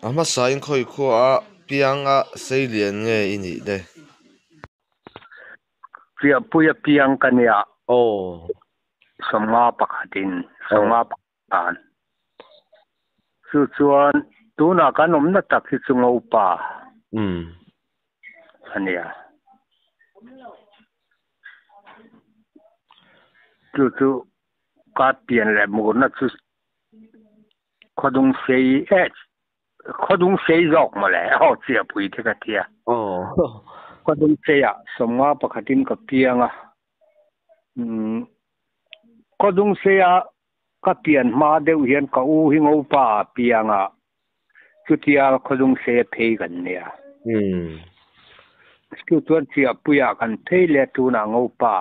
A hmasain khawi khuaah pianga seilian nge i nih le? Chiahpuia piang ka nia. Aw. 51in, 50 khan. Chu chuan tunah kan awmna tak hi chu Ngopa a nia. Chu chu ka pian leh murna chu Khawdungsei eh Khawdungsei zawk mawle aw Chiahpui te ka tia. Khawdungseiah 51in ka piang a. Umm Khawdungseia ka pian hma deuh hian ka u hi Ngopa a piang a, chutia Khawdungseia phei kan nia. Chu chuan Chiahpuiah kan phei leh a, tunah Ngopa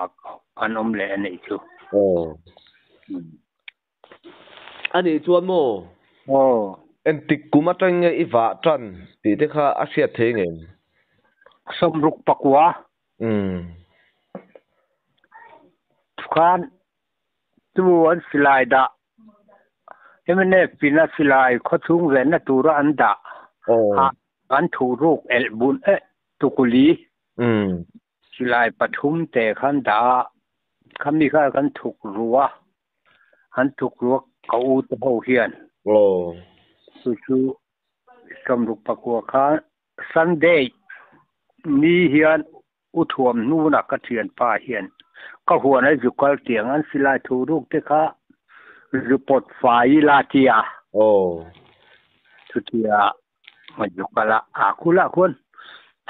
kan awm leh a nih chu. A nih chuan maw? Aw. Engtik kum atang nge i vah tan tih te kha a hriat thei ngem? 69. Khan chu an silai dah mnf in a silai khawchhung venna tura an dah a an thuhruk elh bun eh tukuli silai pathum te khan dah a khami kha kan thuk ru a an thuk ru a ka u te ho hian chu chu 69 khan Sunday ni hian u thuam hnuna ka thianpa hian ka huan a zu kal tiang an silai thu ruk te kha zu pawt fai ila tia chutia a zu kal a a khulah khuan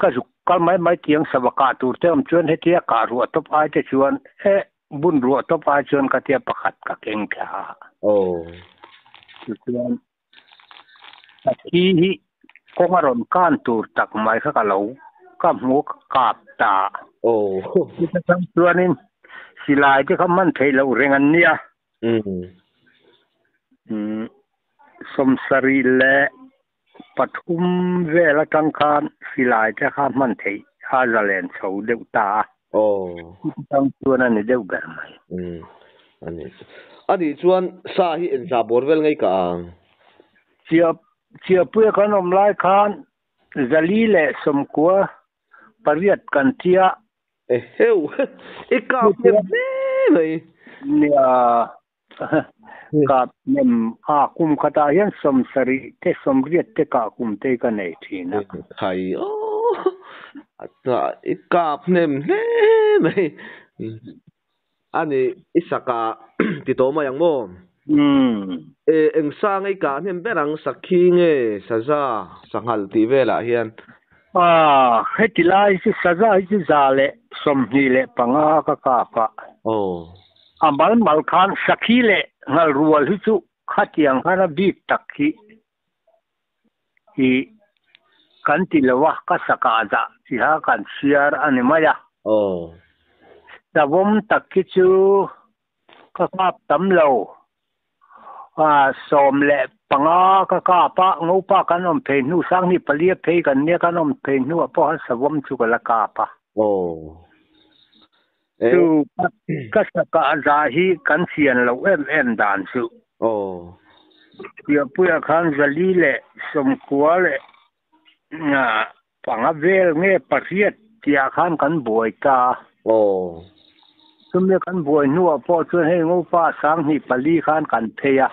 ka zu kal mai mai tiang sava kah tur te awm chuan hetia kah ruah tawp ai te chuan eh bun ruah tawp ai chuan ka tia pakhat ka keng thla a tichuan a thi hi kawng a rawn kan tur tak mai kha ka lo ka hmu ka kap ta. Chuta chang chuanin silai te kha hman theih loh reng an nia. 73 vel atang khan silai te kha hman theih a zalen chho deuh ta a. Chuta chang chuan a ni deuh ber mai. A nih chuan sa hi engzah bawr vel ngei ka ang? Chia Chiahpuia kan awm lai khan 498 kan tia. Eheu, i kap hnem hle mai. Nia, kap hnem a, kum khatah hian 70 te 80 te kah kum te ka nei thin a. Khai aw, i kap hnem hle mai. A ni, i saka ti tawh mai ang maw? E, eng sa ngei kah hnem ber ang, sakhi nge saza, sanghal tih velah hian? A, heti lai chu saza hi chu 125 ka kap a. A mal mal khan sakhi leh nghal rual hi chu khatiang khan a bik tak hi hi kan ti lo a, ka sakah dah tiha kan chhiar a ni mai a. Savawm tak hi chu ka kap tam lo, 15 ka kap a, ngopa kan awm phei hnu 24 a phei kan nia kan awm phei hnuah pawh khan savawm chu ka la kap a. Chu ka sakah zah hi kan chian loh em em dan chu. Piahpuiah khan 495 vel nge pariat tihah khan kan buai ta. Chumi kan buai hnuah pawh chuan hei ngopa 24 khan kan phei a.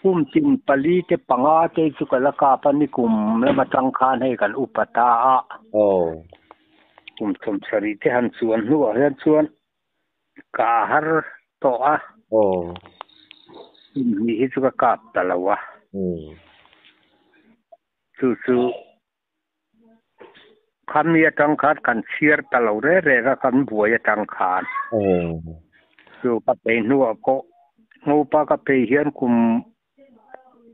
Kum tin pali te panga te chu ka la kap a, nikum lam atang khan hei kan upa ta a. Kum 70 te han chuan hnuah hian chuan ka har tawh a. Kum hnih hi chu ka kap ta lo a. Chu chu khami atang khan kan chhiar ta lo reng reng a, kan buai atang khan. Chu ka phei hnuah pawh ngopa ka phei hian kum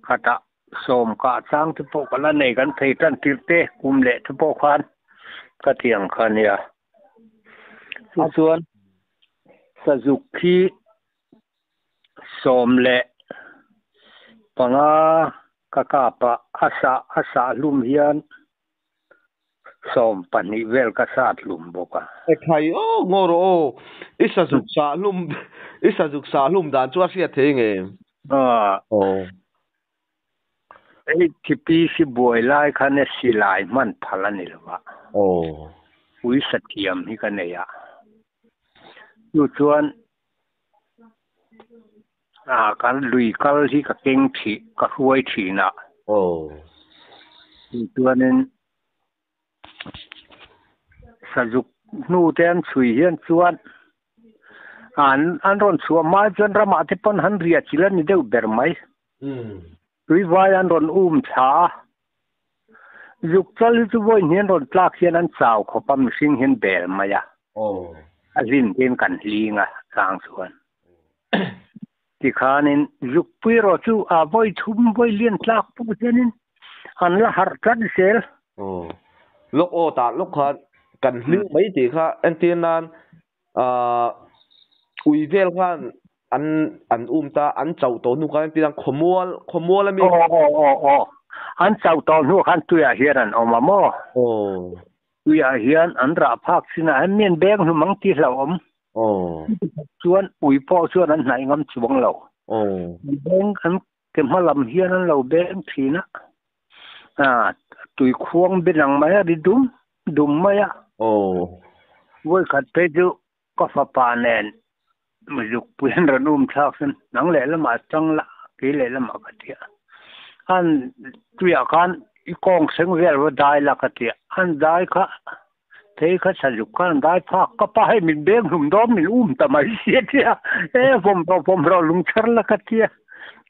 khatah 10 kah chang te pawh ka la nei kan phei tan tirh te kum leh te pawh khan ka ti ang kha nia. Chu chuan sazuk khi 15 ka kap a, a sah a sah hlum hian 12 vel ka sat hlum bawk a. Ekhai aw ngaw rawh aw, i sazuk sah hlum i sazuk sah hlum dan chu a hriat thei nge? Aw. ATP si buai lai khan e silai man phal ani lova. Oh. Ui sathiam hi ka nei a. Chu chuan a kan lui kal hi ka keng thi ka hruai thina. Oh. Chu chuanin sazuk nu te an chhui hian chuan an an ron chhuah mai chuan ramah te pawn han ria chil ani deuh ber mai. Tui vai an ron tha. Zuk chal hi chu vawi hian ron tlak hian an chau khawpa mihring hian bel mai a. Oh. A zin ten kan hlinga chang chuan. Tikhanin zuk pui ro chu a vawi thum vawi lian tlak pu hianin an la har tlat zel. Oh. Lok o ta lok kha kan hling mai ti kha entir nan a ui vel khan an an ta an chau to nu khan entir nan khomual khomual ami. O o o o an chau to nu khan tuya hian an awm a maw. Oh. Tuya hian an rah phak sina an mian beng hnu mang ti hlo awm. Oh. Chuan ui pawh chuan an hnaih ngam chuang lo. Oh. Beng an ke hma lam hian an lo beng thina. A tui khuang benang mai a ri dum dum mai a. Oh. Voi khat pe chu ka fa pa nen zuk puian ran thlak sen nang leh lamah tang la ke leh lamah ka tia. An tuya khan i kong seng vel wa dai la ka tia. An dai kha thế kha sa zuk khan dai phak ka pa hai min beng hlum dom min ta mai sia tia. E vom ro lung char la ka tia.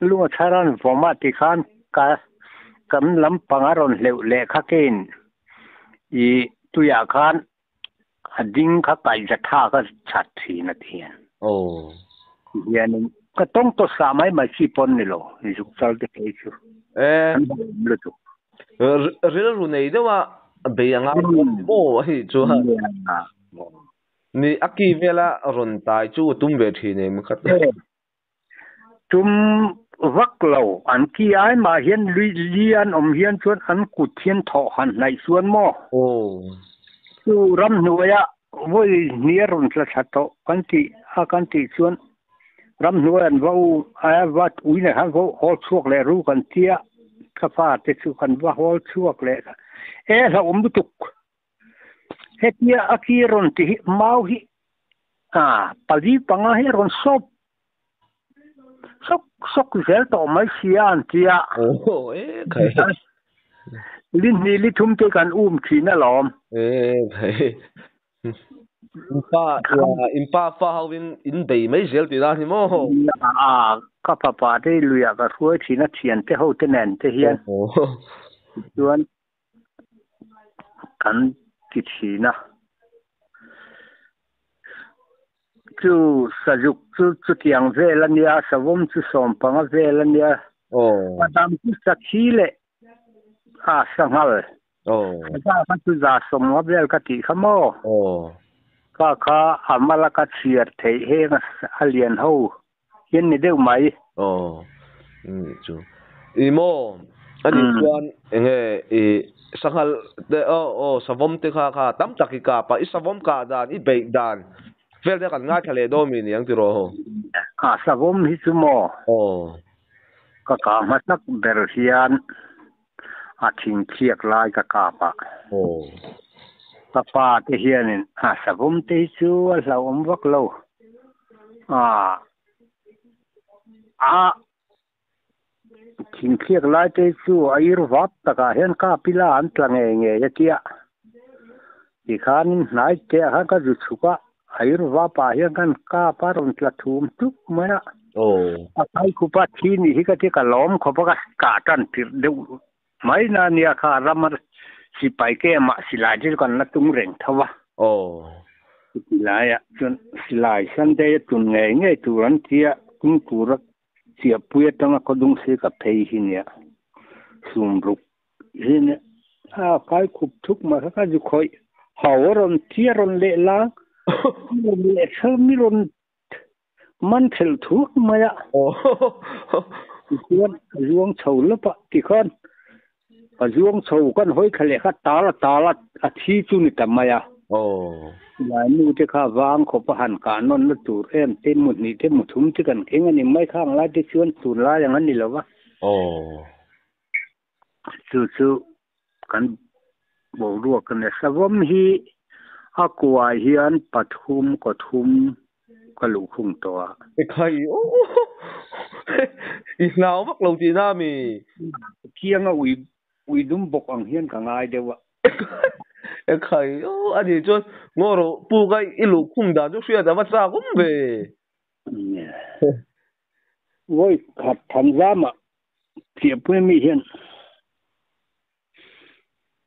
Lung charan voma ti khan ka kan lam panga ron leu le kha ken i tuya khan a ding kha kai za tha ka chat thi na thian. Oh. Hian ka tong to sa mai mai chi pon ni lo zuk chal te phei chu. E an lu chu. Ril ru nei dewa be anga mo hi chu ha. Ni aki vela ron tai chu tum ve thi ne khat. Tum vak lo an ki ai ma hian lui lian om hian chuan an kut hian tho han nai chuan mo. Oh. Chu ram hnuaia voi nia ron tla thato kan ti a kan ti chuan ram hnuai an vo a wat ui ne han vo hol chuak le ru kan tia ka fa te chu kan va hol chuak le e la om tuk hetia a ki ron ti mau hi a pali panga hi ron sop sok sok zel to mai sia an tia. Oh e khai lin ni li thum te kan thina lom. E khai pa in pa fa hawin in bei mai zel ti da ni mo. A ka pa pa te luya ka hruai thina thian te ho te nen te hian. Chuan kan ti thina chu sajuk chu chu tiang vel ania savom chu som panga vel ania. Oh. Padam chu sakhi le a sangal. Oh. Ka ka chu za som wa vel ka ti khamo. Oh. Ka kha amala ka chiar thei he alian ho hian ni deuh mai. Oh. Chu i mo ani chuan enge i sangal te o o savom te kha kha tam taki ka pa i savom ka dan i bei dan vel te kan nga thale do mi niang ti ro ho. A savom hi chu mo. Oh. Ka ka ma tak ber hian a thing thiak lai ka ka pa. Oh. Ka pa te hianin a savom te chu a hlau om vak lo a a thing thiak lai te chu a ir vat taka hian ka pila an tla nge nge ya tia ti khanin hnai te ha ka ju chuka a ir va pa hian kan ka pa ron tla thum tuk mai a. Oh. A kai khupa thi ni hi ka te ka lom khopa ka ka tan tir deuh mai na nia kha ramar si pai ke ma silai te kan na tung reng thawa. Oh. Silai a chun silai san te tun nge nge turan tia tung tura sia puya tanga kodung se ka phei hi nia sum ruk hi ne a kai khup thuk ma ka ju khoi haworon tiaron le la le mi ron man thel thuk maya. Oh. Chuan ruang chho la pa ti khan a ruang chho kan hoi khale kha tala tala a thi chu ni tamaya. Oh. La nu te kha wang kho pa han ka non na tur em te mu ni te mu thum te kan keng ani mai khang la te chuan tun la yang ani lo wa. Oh. Chu chu kan boruak a ni. Savawm hi a kuah hian pathum kaw thum ka luh khung tawh a. Ekhai aw i hlau vak lo tihna a mi? Chianga ui ui dum bawk ang hian ka ngai deuh a. Ekhai aw a nih chuan ngaw rawh puk a i luh khung dan chu hriat a va chak awm ve. Vawi khat than zama chiahpui mi hian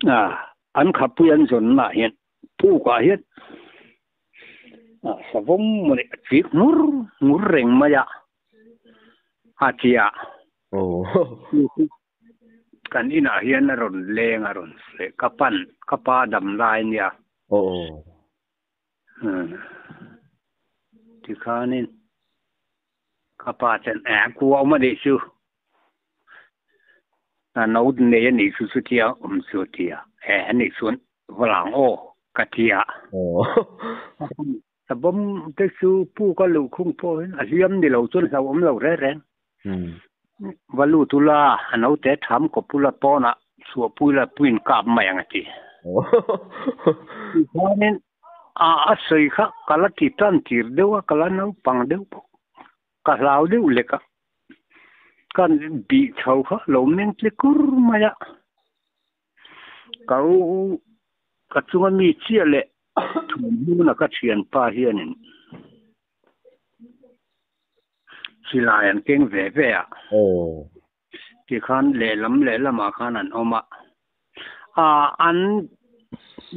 a an khapui an zawn nah hian pukah hian a savawm mawni a chik ngur ngur reng mai a a tia. Kan inah hian a rawn leng a rawn sawi ka pan ka pa dam lai nia. Tikhanin ka pa chuan eh kua awm a nih chu a no nei a nih chu chutia awm chu a ti a eh a nih chuan va lang aw ka ti a. Sabawm te chu pu ka luh khung pawh hian a hliam ni lo chuan hlauhawm lo reng reng. Va lut ula a naute tham kawp ula pawnah chhuahpui la puiin kap mai ang a ti. Tichuanin a a sawi kha ka la ti tan tir deuh a, ka la naupang deuh bawk. Ka hlau deuh lek a, kan bih chho kha lo meng tle kur mai a. Ka u ka chunga mi chiah leh thawmhnuna ka thianpa hianin silai an keng ve ve a. Tikhan lehlam lehlamah khan an awm a. Ah an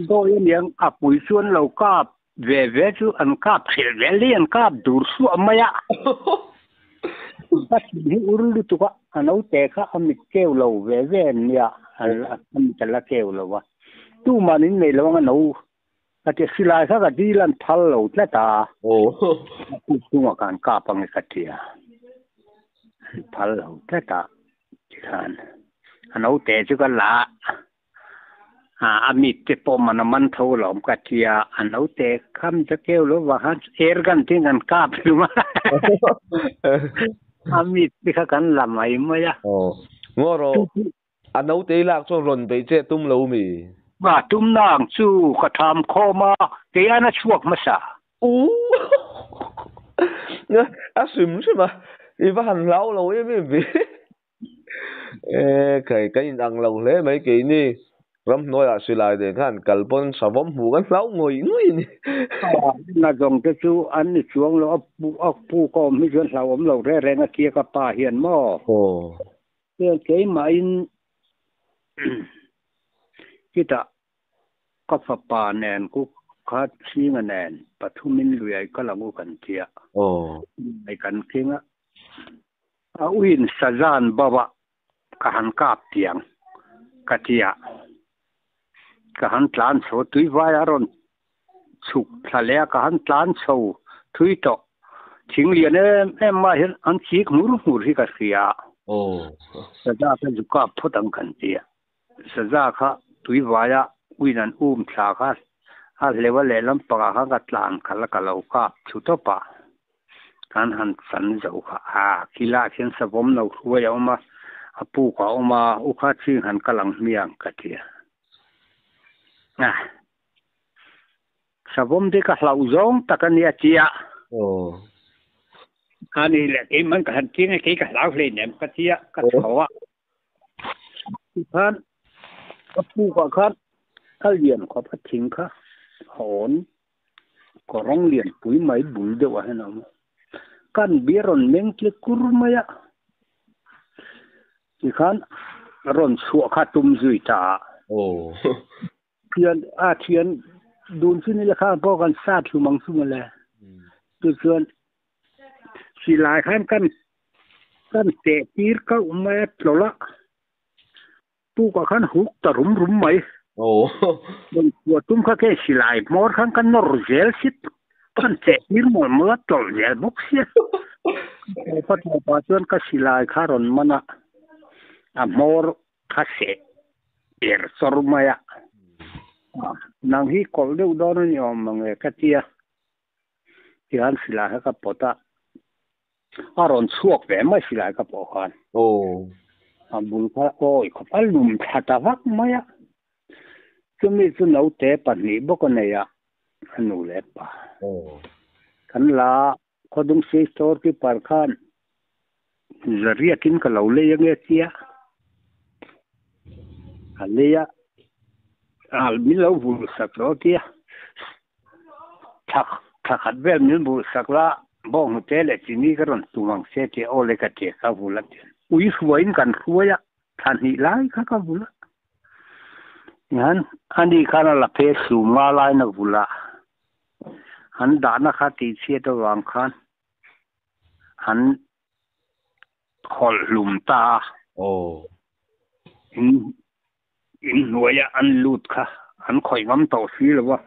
dawi aniang a pui chuan lo kap ve ve chu an kap hrelh vel hi an kap dur suah mai a. Ka thin hi ur lutuk a, a naute kha a mit keu lo ve ve an nia, a mit a la keu lo a. Tuman in nei lo ang a no ka ti a, silai kha ka dil an phal lo tlat a. A kut chungah khan kap ang e ka ti a, an phal lo tlat a tikhan a naute chu ka la a, a mit te pawh man a man tho alawm ka ti a, a naute kha mit a keu lo vang khan air gun te in kan kap hlum a, a mit te kha kan la mai mai a. Ngaw rawh. A naute i lak chuan rawn beih che tum lo mi? A tum na ang chu ka tham khawm a, kei an a chhuak hmasa. U A hrim hrim a, i va han hlau lo em em ve. E kai kan in ang lo hle mai keini ramhnuaiah silai nen khan kal pawn savawm hmuh kan hlau ngawih ngawih a ni. Na zawng te chu an ni chuang lo, a pu ka awm hi chuan hlauhawm lo reng reng a tia ka pa hian maw? Aw. Chuan keimahin chutah ka fapa nen ku kha chhinga nen pathumin luiai ka lang u kan tia. Luiai kan keng a, a uiin sazan bauh a ka han kap tiang ka tia. Ka han tlan chho tuivai a rawn chhuk thla leh a, ka han tlan chho thui tawh. Thing lian em em mah hian an chik hmur hmur hi ka hria a. Saza kha zu kap phawt ang kan ti a. Saza kha tuivaia uin an um thla kha a hleuh a lehlam pangah khan ka tlan khalh a, ka lo kap thu tawp a. Kan han chan zo kha a, khilah khian savawm lo hruai a awm a, a puk a awm a, u kha ching han kal ang hmiang ka ti a. A. Savawm te ka hlauh zawng tak a nia tia. A ni leh keimah ka han chiang e, kei ka hlau hlei nem ka tia, ka chho a. Tikhan ka pukah khan a lian khawp a thing kha a awn kawrawng lian pui mai bul deuh ah hian a awm a. Kan bia rawn meng tle kur mai a. Tikhan rawn chhuah kha tum zui ta a. Thian a thian dun chu ni la kha pawh kan sat hlum ang chu mawle. Chu chuan silai khan kan kan teh tir kauh mai a tlawlh a, tukah khan huk ta rum rum mai. Rawn chhuah tum kha ke silai hmawr khan ka nawr zel si kan teh tir mawlh mawlh a tlawlh zel bawk sia. Ka tawpah chuan ka silai kha rawn man a, a hmawr Kha seh er chawr mai a, nang hi kawlh deuh dawn a ni awm mang e ka ti a, tihian silai kha ka pawt a, a rawn chhuak ve mai silai ka pawh khan. A bul kha oi khawp a lum thla ta vak mai a. Chumi chu naute pahnih bawk a nei a, a nu leh pa. Kan la khawdung sei store keeper khan zariakin ka lo lei ange tia. A lei a, a min lo vul sak rawh tia. Thla thla khat vel min vul sak la, bawnghnute leh chini ka rawn tum ang che tia aw le ka tia ka vul a tia. Ui hruaiin kan hruai a, thla hnih lai kha ka vul a. Tihian ani khan a la phei sum nga laiin a vul a, an dahna kha tihchhiat avang khan an hawlh hlum ta a. In inhnuaia an lut kha an khawih ngam tawh si lo va,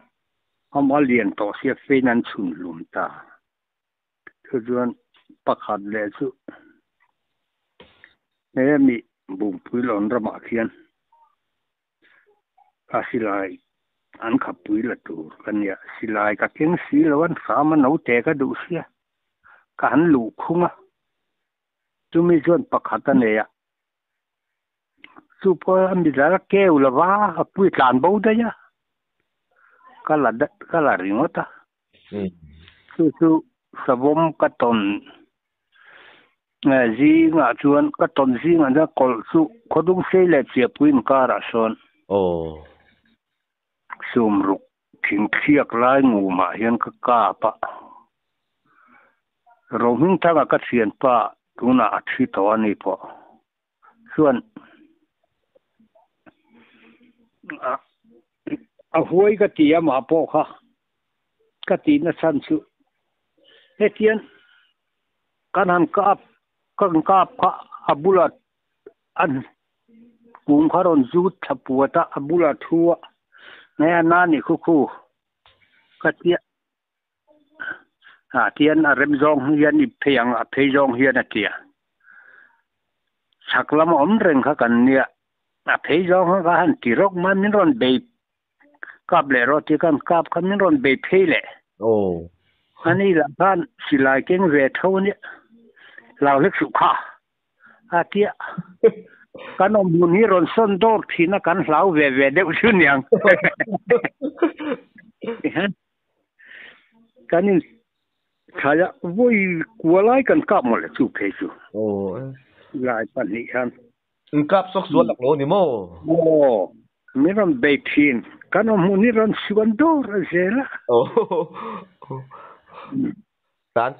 ama lian tawh sia fein an chhun hlum ta. Chu chuan pakhat leh chu hemi Bungpui lawn ramah khian a silai an khappui la tur ka nia. Silai ka keng si lo a, hram a naute ka duh sia, ka han luh khung a. Chumi chuan pakhat a nei a, chu pawh a mizar a keu lo va, a pui tlan bo daih a, ka la ka la ringawt a. Chu chu savawm ka tawn zingah chuan ka tawn zingah chuan kawlh chu khawdung sei leh chiahpui inkarah sawn sumruk thingthliak lai ngumah hian ka kap a. Rohmingthanga ka thianpa tunah a thi tawh a ni pawh chuan a huai ka ti a mah pawh kha ka tihna chhan chu hetiang kan han kap kan kap kha a bulah an kung kha rawn zut thla puat a a bulah thu a nge a na ni khu khu ka tia Ah tian a rem zawng hian i phei ang a phei zawng hian a tia. Chhak lam a awm reng kha kan nia. A phei zawng kha ka han ti rawk mai min rawn bei kap leh rawh ti khan kap kha min rawn bei phei leh. Ani lah khan silai keng ve tho a nia. Lau hlek suh kha a tia. Kan awm hmun hi rawn sawn dawr thin a kan hlau ve ve deuh chu niang. Kan in thlai a vawi kua lai kan kap mawlh le chu phei chu. Lai pahnih hian. In kap sawk sual lak lo ni maw? Aw, min rawn bei thin. Kan awm hmun hi rawn suan dawr a zel a. Tlan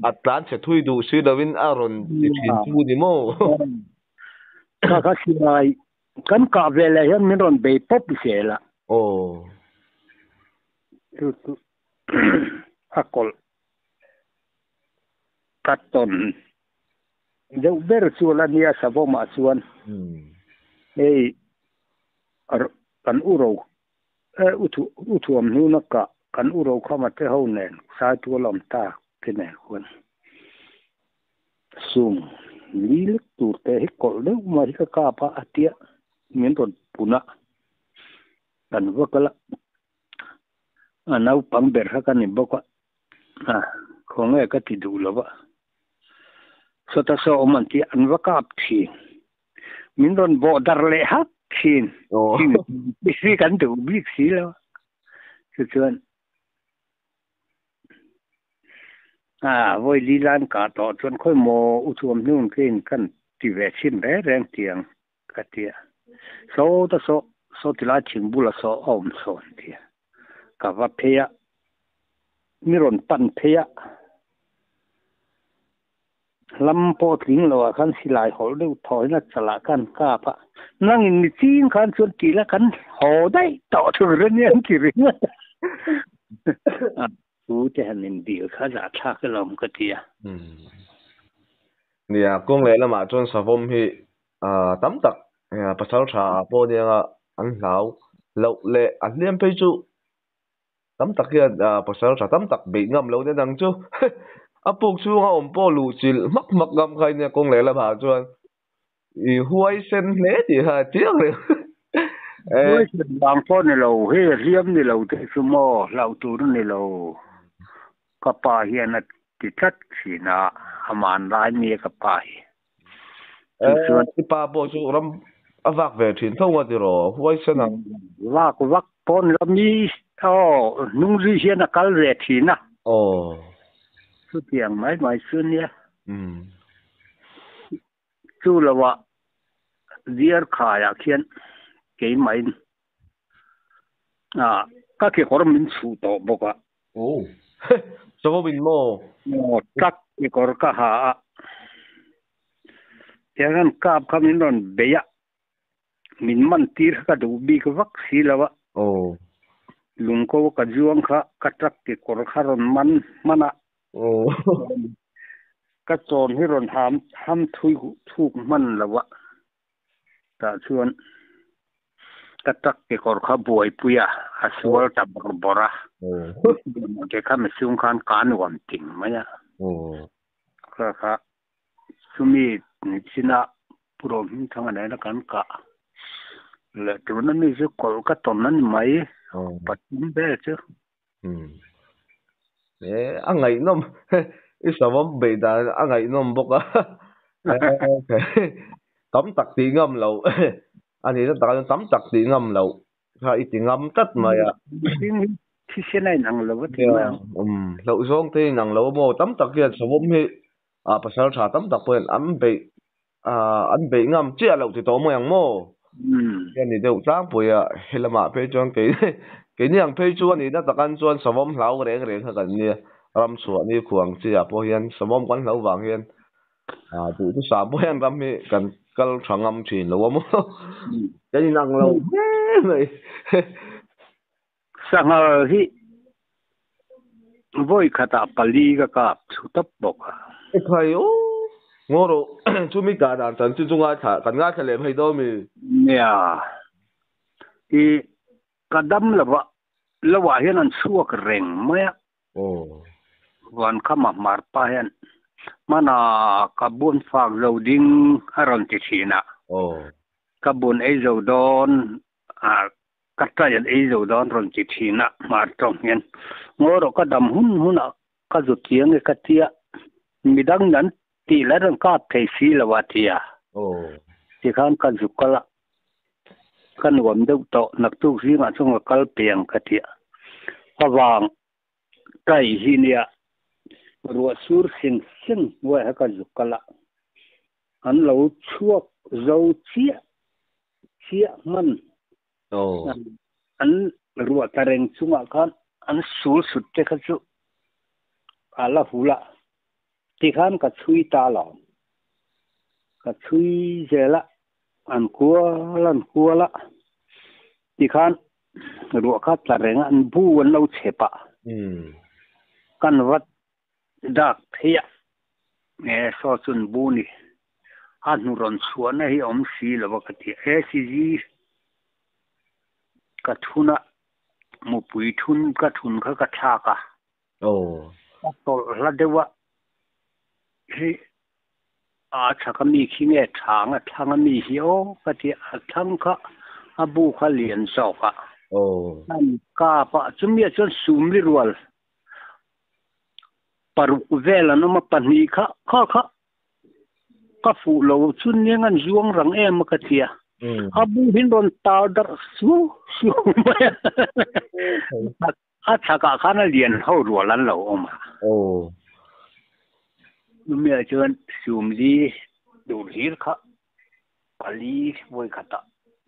a tlan chhe thui duh si lovin a rawn ti thin chu ni maw? Kha kha silai kan kah ve leh hian min rawn bei pawp zel a. Aw. Chu chu a kawlh ka tawn deuh ber chu la nia savawmah chuan hei kan u ro u thuam hnuna kah kan u ro khama te ho nen saitual awm ta te nen khuan sum li lek tur te hi kawlh deuh mai hi ka kap a a tia min rawn pun a kan va kal a. A naupang ber kha ka ni bawk a, a khawnge ka ti duh lo va. Sawta saw awm an ti a, an va kap thin. Min rawn bawh dar leh hak thin. Hi kan duh bik si lo. Chu chuan a vawi li lan kah tawh chuan khawi maw u thuam hnun ka in kan ti ve chhin reng reng tiang. Ka ti a, Saw ta saw, saw ti lai thing bula saw a awm sawn ti a. Ka va phei a, mi rawn pan phei a, lam pawh tling lo ah khan silai hawlh deuh thaw in a chalah khan kap a, nangin mi ching khan chuan tih la kan haw daih tawh tur a nia an ti ringawt a. Pu te han indil kha zahthlak alawm ka ti a. Nia, kawng leh lamah chuan savawm hi tam tak pasal tha ah pawh anianga an hlau loh leh a hliam phei chu tam tak hian pasal tha tam tak beih ngam lo nen ang chu a puk chhunga awm pawh luh chilh hmak hmak ngam kha ania kawng leh lamah chuan i huaisen hle tih kha a chiang reng. Huaisen vang pawh ni lo, hei a hliam ni lo te chu maw hlauh tur a ni lo. Ka pa hian a ti tlat thin a, a man lai nia ka pa hi. I pa pawh chu ram a vak ve thin tho a tiraw huai sen ang. Vak vak pawn lami aw hnung zui hian a kal ve thin a. Aw. Chutiang mai mai chu nia. Umm. Chu loah diar khaiah khian keimahin ah ka kekawr min chhuh tawh bawk a. Aw. Sawvawmin maw? Aw, tak kekawr ka ha a. Tiang kap kha min rawn bei a. Min man tir kha ka duh bik vak si lo a. Aw. Lungko ka zuang kha ka tak kekawr kha rawn man hman a. Aw. Ka chawn hi rawn ham ham thui thuk hman lo a. Tah chuan ka tak kekawr kha buaipui a, a sual ta bawrh bawrh a. Te kha mihring khan ka nuam ting mai a. Kha kha chumi nichina Pu Rohmingthanga nena kan kah leh tuna mi chu kawlh ka tawn a ni mai, pathum vel chu. A ngaihnawm, i savawm beih dan a ngaihnawm bawk a, tam tak tih ngam loh a nih na takah chuan tam tak tih ngam loh kha i ti ngam tlat mai a. Mihring hi thisen a inang lo a ti mai ang. Umm, hlauh zawng te inang lo a maw, tam tak hian savawm hi pasal tha tam tak pawhin an beih an beih ngam chiah loh ti tawh mai ang maw? Hian ni deuh tlangpui a, helamah phei chuan kei keini ang phei chu a nihna takan chuan savawm hlau reng reng kha kan nia, ram chhuah ni khuang chiah pawh hian savawm kan hlau vang hian duh chu sa pawh hian ram hi kan kal tha ngam thin lo a maw? Kan inang lo hle mai. Sanghal hi vawi khatah pali ka kap thu tawp bawk a. Ekhai aw ngaw rawh chumi kah dan chan chu chu ngaithla kan ngaithla leh phei dawn mi. Nia i ka dam lova lo ah hian an chhuak reng mai a. Aw. Van khama hmar pa hian hmana ka bun fak zo ding a rawn ti thin a. Aw. Ka bun ei zo dawn a Ka try an ei zo dawn rawn ti thin a, hmar tawng hian ngaw rawh ka dam hun hun ah ka zu chiang e ka tia, midang in an tih lai rawn kap thei si lo a tia. Tikhan ka zu kal a, ka nuam deuh tawh naktuk zingah chuan ka kal piang ka tia, avang try hi nia ruah sur seng seng hnuai ah ka zu kal a, an lo chhuak zo chiah chiah hman an ruah ta reng chungah khan an sul sut te kha chu a la hul a, tikhan ka chhui ta lo, ka chhui zel a, an kual an kual a, tikhan ruah kha tla reng a, an bu an lo chep a, kan vat Dak phei a, nge saw chun bu ni, a hnu rawn chhuahna hi awm si lo a ka ti a, ACG ka thun a, mupui thun ka thun kha ka thlak a, ka tawlh hla deuh a, hei a chhak a mi khi nge thang a thlang a mi hi aw ka ti a, a thlang kha a bu kha lian zawk a, an kap a, chumi ah chuan sumli rual Paruk vel an awm a, pahnih kha kha kha ka fuh lo chu nia ngan zuang rang em a ka ti a. A bu hin rawn tar darh suau suau mai a. A chhakah khan a lian ho rual an lo awm a. Chumi ah chuan Sumli dur hlir kha pali vawi khatah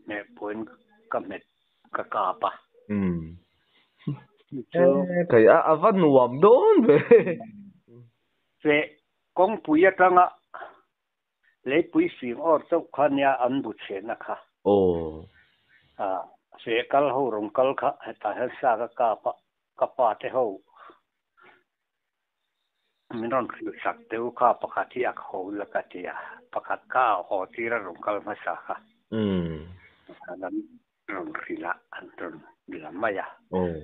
hmeh pawhin ka hmet ka kap a. Chu kai a a va nuam dawn ve. Fe kawngpui atanga leipui fing awr chauh kha nia an bu chhehna kha. Aw. A fe kal ho rawn kal kha hetah hian sa ka kap a, ka pa te ho min rawn hrilh sak teu kha pakhat hi a ho la ka ti a, pakhat kha a haw tir a rawn kal hmasa kha. An rawn hrilh a, an rawn la mai a.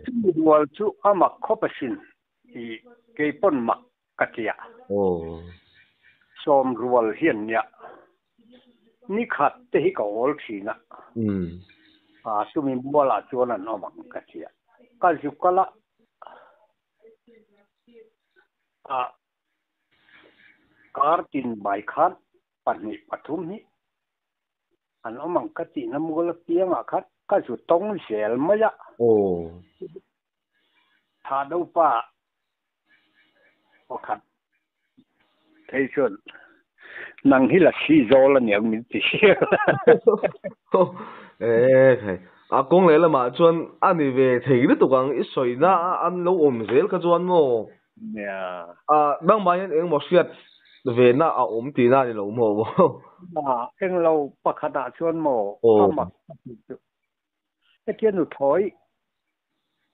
Chumi rual chu a mak khawp asin i kei pawn mak ka ti a. Sawm rual hian nia ni khat te hi ka awl thin a. Chumi mualah chuan an awm ang ka ti a. Ka zu kal a. A kar tin mai khan. Pahnih pathum hi an awm ang ka tihna mual apiangah khan ka zu tawng zel mai a. Tha do pa pakhat phei chuan nang hi la si zawl a niang min ti sia. E khai a kawng leh lamah chuan a ni ve thei lutuk ang i sawina an lo awm zel kha chuan maw? Nia. A nangmah hian engmaw hriat ve na a awm tihna a ni lo maw? A englo pakhatah chuan maw a mak ka tih chu Hetia nuthlawi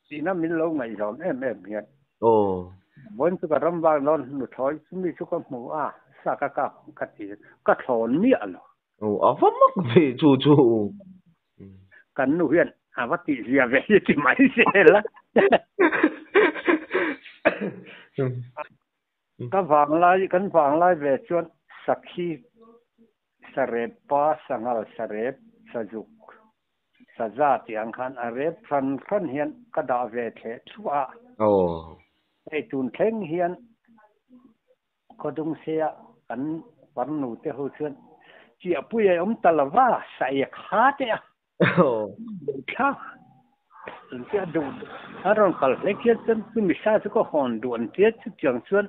tihna min lo ngaihzawn em em hian. Vawiin chu ka ram vak dawn nuthlawi chumi chu ka hmu a, sa ka kap ang ka ti, ka thlawn miah lo. Aw, a va mak ve chu chu. Kan nu hian a va tihzia ve hi ti mai zel a. Ka vanglai, kan vanglai ve chuan sakhi sarep pa, sanghal sarep, sazuk, saza tih ang khan a rep hran hran hian ka dah ve thleh thluah a. Hei tun thleng hian Khawdungsea kan farnu te ho chuan chiahpui a awm ta lova, saia kha teh a. Thla an tia duh a rawn kal hlek hian chuan chumi sa chu ka hawn duh an tia chutiang chuan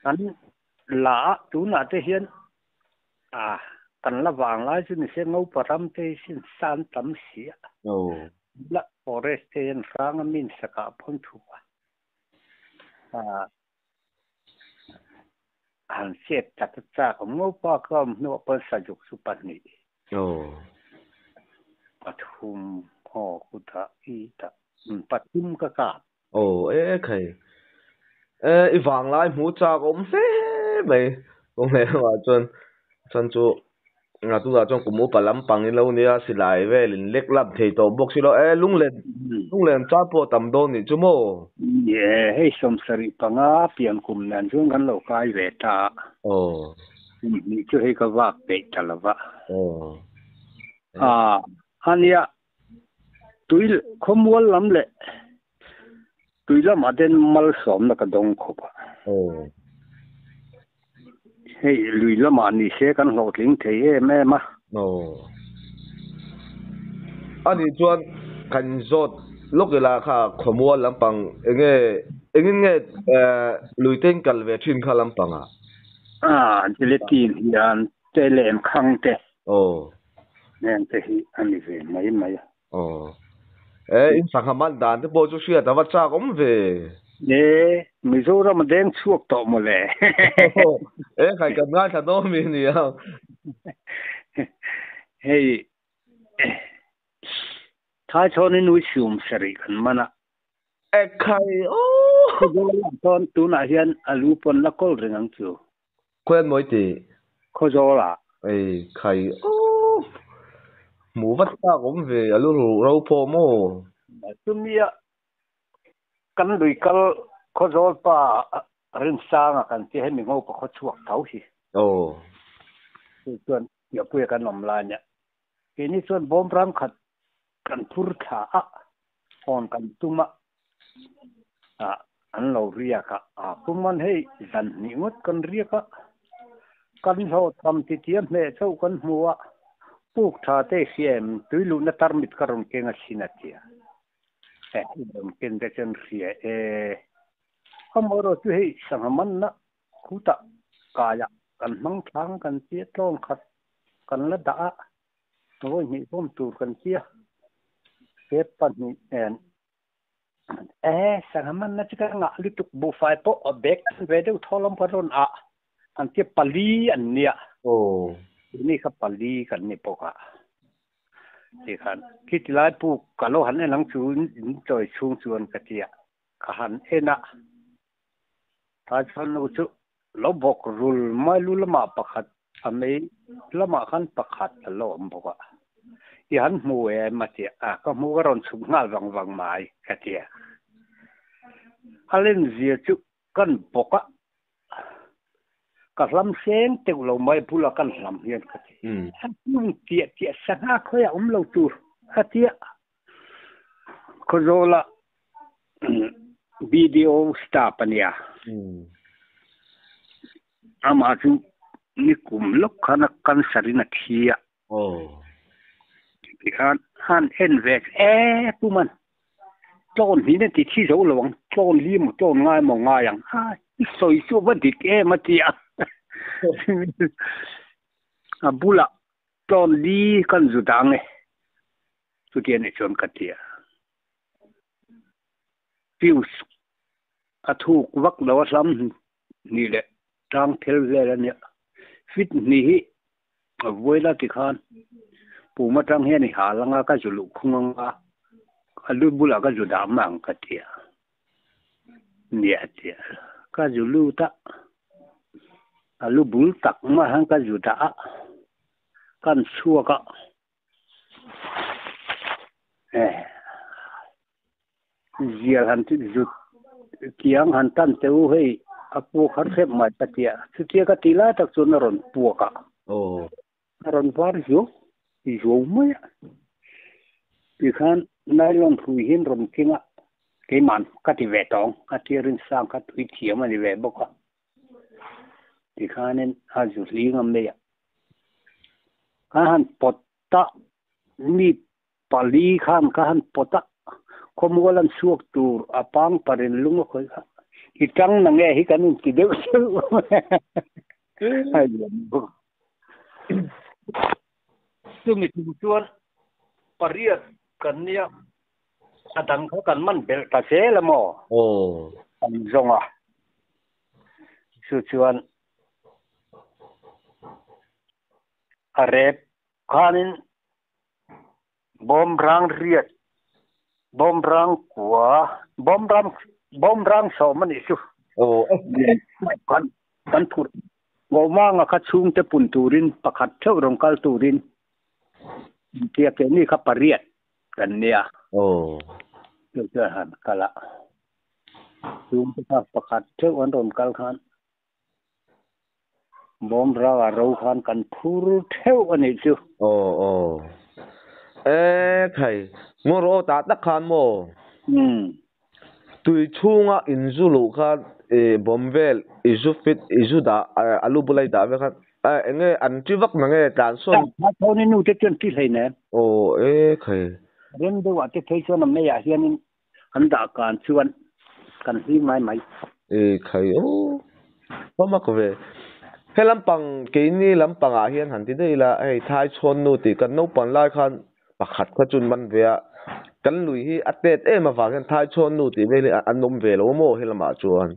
an la a, tunah te hian a kan la vang lai chu nise ngopa ram te hi sin sa an tam si a, la forest te hian hrang a min sakah pawn thup a, han chet tak chak awm ngopa ka awm hnuah pawn sazuk chu pahnih. Pathum aw kutah i tah pathum ka kap. Aw e khai. E i vanglai hmu chak awm hle mai. Kawng leh lamah chuan chuan chu nga tunah chuan kum upa lampang in lo nia silai vel in lek lam thei tawh bawk si lo. E lunglen lunglen char pawh tam dawn nih chu maw? Ni e, hei sawmsarih panga pian kum nen chuan kan lo kai ve ta a. Aw. Nih chu hei ka vak peih ta lo va. Aw. A, ania tui khawmual lam leh tui lamah ten malsawmna ka dawng khawp a. Aw. Hei lui lamah ni se kan hlawhtling thei em em a. Aw. Ani chuan kan zawt lawk ila kha khawmual lampang enge engin nge lui te in kal ve thin kha lampangah? A gelatin hian te lem khang te. Aw. Heng te hi a ni ve mai mai a. Aw. E in sangha man dan te pawh chu hriat a va chak awm ve. E Mizoram a deng chhuak tawh maw le. E khai kan ngaithla dawn mi nia. Hei Thaichhawn in uisium sarih kan man a. Ekhai aw. Khawzawl ah chuan tunah hian a lu pawn la kawl reng ang chu. Khawian mawi ti? Khawzawl ah. Ekhai aw. Hmuh vat tak awm ve a lu ruh ro pawh maw? Chumia kan lui kal Khawzawl pa Rinsanga kan tia hemi ngopa khaw chhuak tho hi. Aw. Chu chuan Piahpuia kan awm lai nia. Keini chuan bawm ram khat kan phur thla a, hawn kan tum a, ah an lo riak a, ah pum an hei zan hnih ngawt kan riak a, kan hlawhchham titi a hmeh chauh kan hmu a, puk tha te hria em tui luhna tarmit ka rawn keng asin a tia, eh rawn ken te chuan hria e, amaherawhchu chu hei sangha manna khutah kaiah kan hmang thlang kan tia tlawng khat kan la dah a, Vawi hnih bawm tur kan tia he pahnih nen e sangha manna chu ka ngah lutuk buhfai pawh a bag an ve deuh thaw lam ka rawn ah an tia pali an nia ni kha pali kan ni bawk a tikhan khiti lai puk ka lo han en ang chu in chawi chhung chuan ka tia ka han en a ta chuan nu chu lo bawk rul mai lu lamah pakhat a mei lamah khan pakhat a lo awm bawk a i han hmu em a tia a ka hmu ka rawn chhuk nghal vang vang mai ka tia a lenzia chu kan bawk a ka hlam seng teuh lo mai bula kan hlam hian ka ti a hnung tiah tiah sangha khawiah awm lo tur ka tia Khawzawla BDO staff a nia. Amah chu Ni kum lawk khan a cancer in a thi a. Tikhan han en ve e pu man. Tlawn hi na ti thi zo lo ang. Tlawn li maw tlawn ngai maw ngai ang. Ha i sawi chu va dik em a ti a. A bulah tlawn li kan zu dang e. Chuti a nih chuan ka ti a. Fuse a thuk vak lo a hlam hnih leh tang phel vel a nia. Fit hnih hi a vuai la tikhan pum atang hian i hal anga ka zu luh khung anga a lu bulah ka zu dah mah ang ka ti a. Nia ti a. Ka zu lut a, a lu bul tak mah hian ka zu dah a, kan chhuak a. Zial han zut kiang han tan teh u hei a puak har hrep mai ka ti a, chutia ka tih lai tak chuan a rawn puak a, a rawn var zuau zuau mai a, tikhan nylon hrui hian rawn keng a, keimah ka ti ve tawng a tia rinsang kha tui thiam a ni ve bawk a, tikhanin a zu hling a mai a, ka han pawt ta mi pali khan ka han pawt a, khawmual an chhuak tur a pang parin lung a khawih kha i tang na nge hi kan inti deuh deuh chumi tum chuan pariat kan nia a dang kha kan man belh ta zel a maw kan zawng a chu chuan a rep Khanin bawmrang riat, bawmrang kua, bawmrang bawmrang sawm a nih chu. Kan kan phurh Ngawhmanga kha chhungte pun turin pakhat theuh rawn kal turin tia keini kha pariat kan nia. Chu chuan han kal a, chhungte kha pakhat theuh an rawn kal khan Bawm rang a ro khan kan phur theuh a nih chu. Aw aw. E khai, ngaw rawh aw tah tak khan maw? Umm. Tui chhunga in zu luh khan i bawm vel i zu fit i zu dah a lu bula i dah vel khan eng nge an ti vak na nge tlan sawn. Tlan sawn i nu te chuan ti hlei nen. Aw e khai. Rem deuh ah te phei chuan a mei ah hianin An dah kan chuan kan hlim mai mai. E khai aw va mak ve. He lampang keini lampangah hian han ti daih ila hei thai chhawn nu tih kan naupang lai khan pakhat kha chuan man ve a, kan lui hi a tet em avang hian thai chhawn nu tih vel hi an awm ve lo maw he lamah chuan.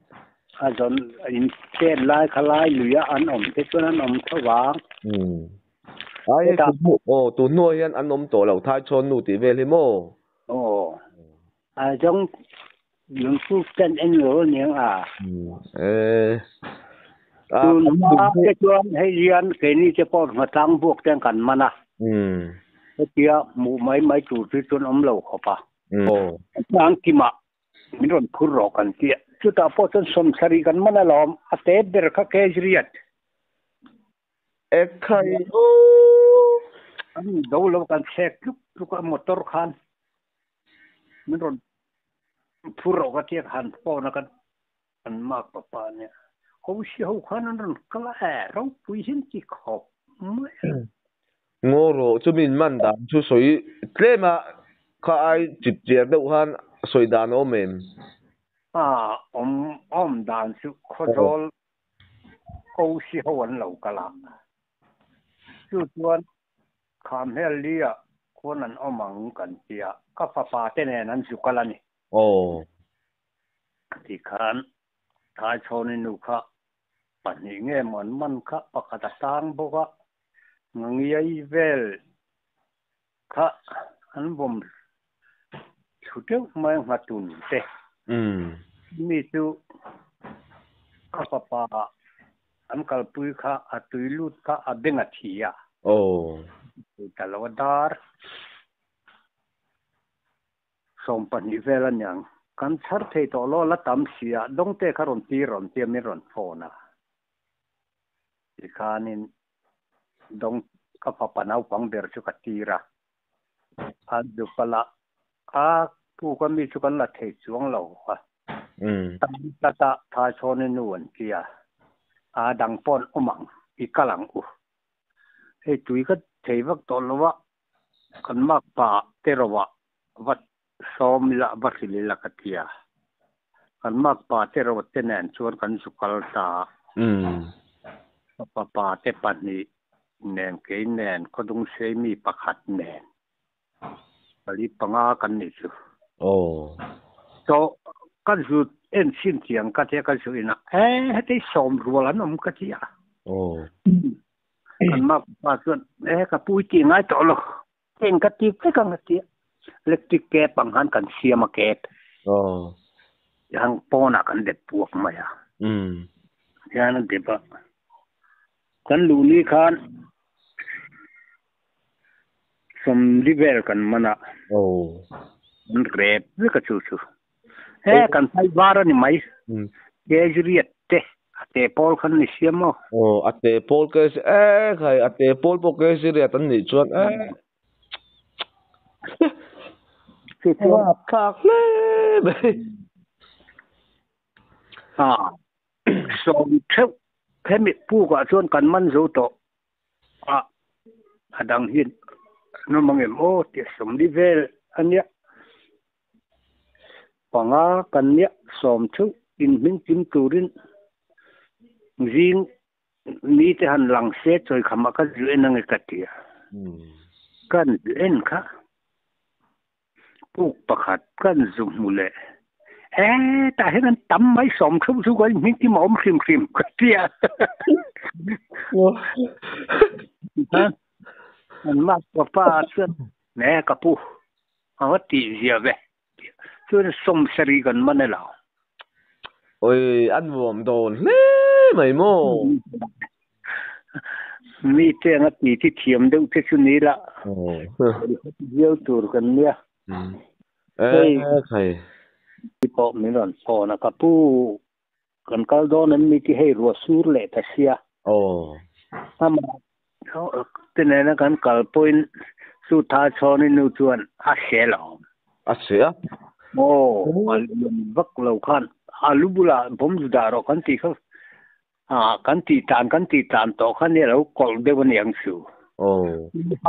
A zawn in tet lai kha lai luia an awm te chuan an awm tho vang. Ai hei aw tun hnuah hian an awm tawh lo thai chhawn nu tih vel hi maw. Aw, a zawng lungphu ten en lo aniang a. E. Tun hma te chuan hei hian keini te pawh hnatlang buak ten kan man a. Hetia hmuh mai mai tur chu chuan awm lo khawp a. Tlang kimah min rawn phur rawh kan ti a. Chutah pawh chuan sawmsarih kan man alawm, a te ber kha kejriat. Ekhai aw. An do lo kan thlek tluk tluk a motor khan min rawn phur rawh ka tia han phone a kan kan mak papa nia ho si ho khan an rawn kal a e ropui hian ti khawp mai a. Ngaw rawh chu min man dan chu sawi tlem a kha ai chip chiar deuh khan sawi dan a awm em? A awm awm dan chu khawzawl Ko si ho an lo kal a, chu chuan Khamhel Lia khuan an awm ang kan ti a, ka fapa te nen an zu kal a ni. Aw. Tikhan Thaichhawni nu kha pahnih nge maw an man kha pakhat a tang bawk a, Ngangiai vel kha an vawm thlu teuh mai a nghatun te. Mi chu ka fapa an kalpui kha a tui lut kha a beng a thi a. Ta lo a dar 12 vel a niang. Kan chhar thei tawh lo la tam si a, dawngte kha rawn tir rawn tia min rawn phone a. Tikhanin dawng ka fapa naupang ber chu ka tir a, a dupala a puk a mi chu kan la thei chuang lo a, tam tata Thaichhawni nu an ti a, a dang pawh an awm ang I kal ang u. Hei tui ka thei vak tawh lo a, kan mak pa te ro ah va sawm ila va hrilh ila ka ti a. Kan mak pa te ro te nen chuan kan zu kal ta a. Ka fapa te pahnih nen kei nen khawdung sei mi pakhat nen pali panga kan nih chu. So ka zu en chhin chiang ka tia ka zu in a e hetei sawm rual an awm ka ti a. Kan mak pa chuan e ka pu i tih ngai tawh lo eng ka ti vek ang a ti a. Electric cap ang khan kan siam a cap. Tiang pawnah kan dep puak mai a. Tiang a dep a. Kan luh ni khan sawmli vel kan man a. Kan rep vek a chu chu. He kan phai var a ni mai. Kg riat te a te pawl khan ni sia maw? Aw a te pawl kg e khai a te pawl pawh kg riat an nih chuan e. Chu chuan. Thlak hle mai. A sawm theuh hemi pukah chuan kan man zo tawh a, a dang hian an awm ang em aw tih a sawmli vel a nia. Panga kan nia sawm theuh inhming kim turin zing mite han lang se chawi khamah ka zu en ange ka ti a. Kan zu en kha puk pakhat kan zu hmu leh hetah hian an tam mai sawm theuh chu ka inhming kim a awm hrim hrim ka ti a. An mak papa chuan ne ka pu a va tih zia ve chuan sawm sarih kan man elo. Oi a nuam dawn hle mai maw. Mi te anga ti thi thiam deuh te chu ni la. Viau tur kan nia. Hei ti pawh min rawn phone a ka pu kan kal dawn em ni ti hei ruah sur leh ta sia. Amah te nena kan kal pawhin chu tha chhawni nu chuan a hre lo. A hre a? Aw, a lian vak lo khan a lu bulah bawm zu dah rawh kan tih kha kan tih tlan kan tih tlan tawh kha nia lo kawlh deuh a ni ang chu.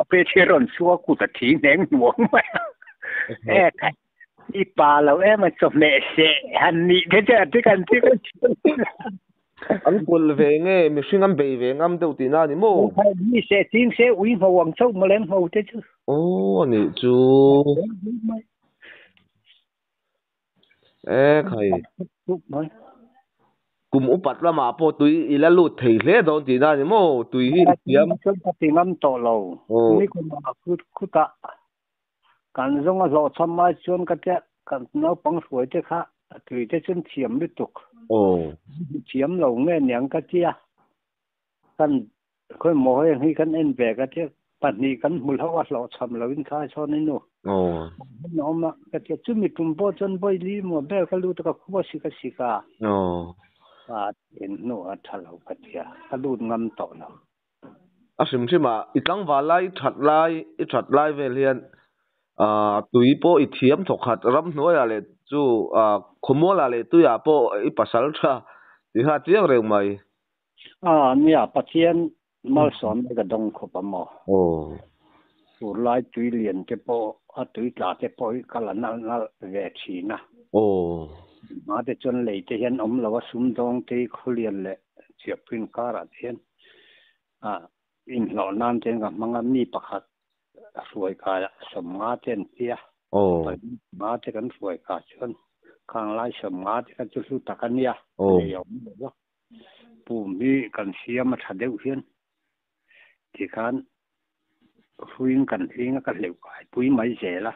A pe thil rawn chhuak a kut a thi hneng hnuang mai a. E khai i pa lo em a chawhmeh seh han nih te chu a ti kan ti kan ti. An kawlh ve nge mihring an bei ve ngam deuh tihna a ni maw? Mi seh ching se ui ngho ang chauh mawleng ngho te chu. Aw a nih chu. E khai. Kum upat lamah pawh tui i la lut thei hle dawn tihna a ni maw? Tui hi i thiam. Chuan ka ti ngam tawh lo. Ni kumah khutah kan zawng a hlawhchham ai chuan ka tia kan naupang hruai te kha tui te chuan thiam lutuk. Thiam lo nge niang ka tia. Kan Khawi maw heng hi kan en ve ka tia pahnih kan hmu hlo a hlawhchham lo in khai sawn i nu. Hmun a awm a ka tia chumi tum pawh chuan vawi li maw vel ka lut a ka khua sik a sik a. A en hnu a tha lo ka tia ka lut ngam tawh lo. A hrim hrim a i tlangval lai i that lai i that lai vel hian tui pawh i thiam thawk khat ramhnuaiah leh chu khawmualah leh tuiah pawh i pasal tha ti kha chiang reng mai. A nia, Pathian malsawmna ka dawng khawp a maw? Fur lai tui lian te pawh, a tui tla te pawh hi ka la nalh nalh ve thin a. Hma te chuan lei te hian awm lo a, sumdawng te hi khulian leh chiahpuiin karah te hian inhlawh nan te hian ka hmang a, mi pakhat hruai kaiah sawmnga te an ti a, pali te kan hruai kai chuan khang lai sawmnga te kha chu hlu tak a nia, lei a awm lo va. Pum hi kan siam a tha deuh hian tikhan hruiin kan hling a ka hleuh kai pui mai zel a.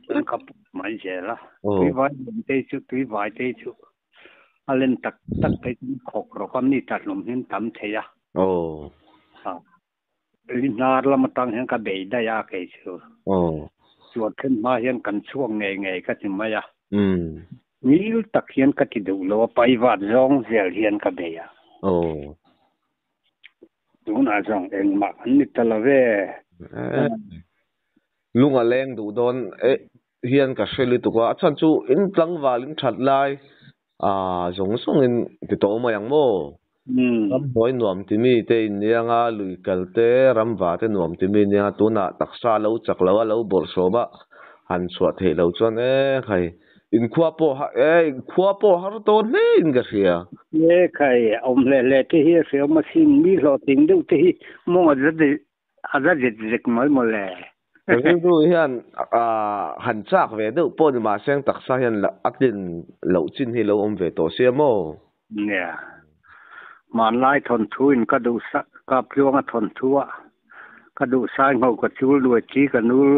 Chuan ka put mai zel a. Tui vai len te chu tui vai te chu a len tak tak phei chuan khawk rawk a mi tla hlawm hian tam thei a. Li hnar lam atang hian ka bei daih a kei chu. Chuan then hma hian kan chhuak ngei ngei ka ti mai a. Ngil tak hian ka ti duh lo a, paivat zawng zel hian ka bei a. Tunah zawng engmah kan ni ta lo ve. Lung a leng duh dawn hian ka hre lutuk a, a chhan chu in tlangval in that lai zawng zawng in ti tawh mai ang maw? Ram hnuai nuam timi te in nia lui kal te ram va te nuam timi nia tunah taksa lo chak lo a lo bawrhsawm a han chhuah theih loh chuan e khai in khua pawh e in khua pawh har dawn hle in ka hria. E khai awm hle hle te hi a hriam a sin mi hlawhtling deuh te hi mawng a a za zet zek mai mawle. Rilru hian han chak ve deuh pawh ni mahse ang taksa hian a tlin loh chin hi lo awm ve tawh sia maw? Nia. Hmanlai thawnthu in ka duh sa kap tluanga thawnthu a ka duh sai ngho ka chul nuai chi ka nul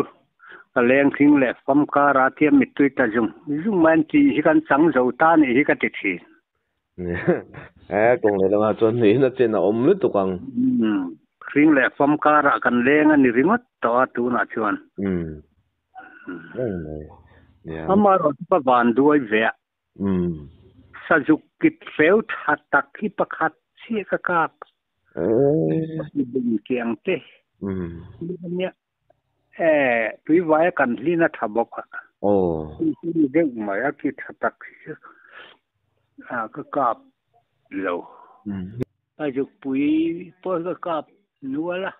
ka leng thing leh fam kar a tia mittui ta zung zung mai an tih hi kan chang zo ta nih hi ka ti thin. E kawng leh lamah chuan hnuihin a chen a awm lutuk ang. Hring leh fam karah kan leng a ni ringawt tawh a tunah chuan. Amaherawh chu ka van duai ve a. Sazuk kit hreu tha tak hi pakhat chiah ka kap. Bung kiang te. Nia e tuivaia kan hlin a tha bawk a. Deuh mai a ki tha tak hi a ka kap lo. Sazuk pui pawh hi ka kap nual a.